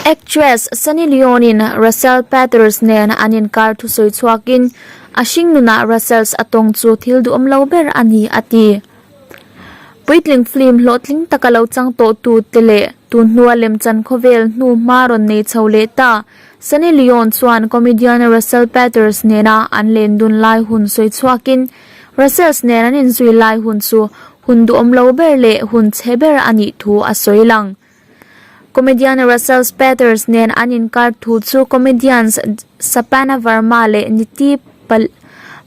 Actress Sunny Leone-in Russell Peters nen an inkar thusawi chhuakin a hringnunah Russell's a tawng chu thil duhawm lo ber a ni a ti. Puitling film hlawhtling taka lo chang tawh tu te leh tun hnua lemchan khawvel hnu hma rawn nei chho leh ta Sunny Leone chuan comedian Russell Peters nena an len dun lai hun sawi chhuakin Russell's nen an inzui lai hun chu hun duhawm lo ber leh hun chhe ber a nih thu a sawi lang. Comedian Russell Peters nen an inkar thu chu comedians Sapana Varma leh Niti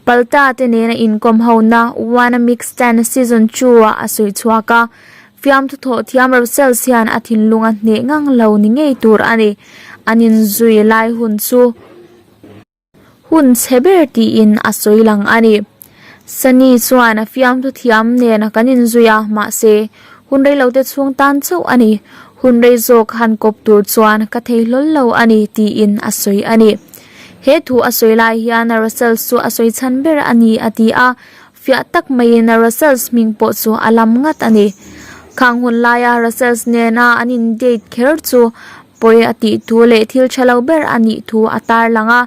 Palta te nena inkawm hona Wanna Mix Stand Season 2-ah a sawi chhuak a. Fiamthu thawh thiam Russell hian a thinlung a hneh ngang lo ni ngei tur a ni. An inzui lai hun chu. Hun chhe ber tiin a sawi lang a ni. Sunny chuan a fiamthu thiam nen kan inzui a, mahse, hun rei lote chhung tan chauh a ni. Hun rei zawk han kawp tur chuan ka thei hlawl lo a ni tiin a sawi a ni. He thu a sawi lai hian Russell chu a sawi chhan ber a ni a ti a, fiah tak maiin Russell's hming pawh chu a lam ngat a ni. Khang hun laia Russell's nena an in date kher chu Pawi a tih thu leh thil tha lo ber a nih thu a tarlang a,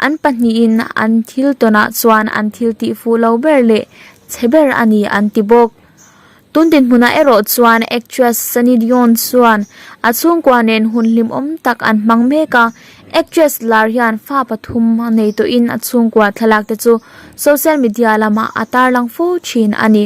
an pahnihin an thil tawnah chuan an thil tih fuh lo ber leh chhe ber a ni an ti bawk. Tun dinhmunah erawh chuan actress Sunny Deon chuan a chhungkua nen hun hlimawm tak an hmang mek a, actress lar hian fa pathum a nei tawhin a chhungkua thlalak te chu social media lamah a tarlang fo thin a ni.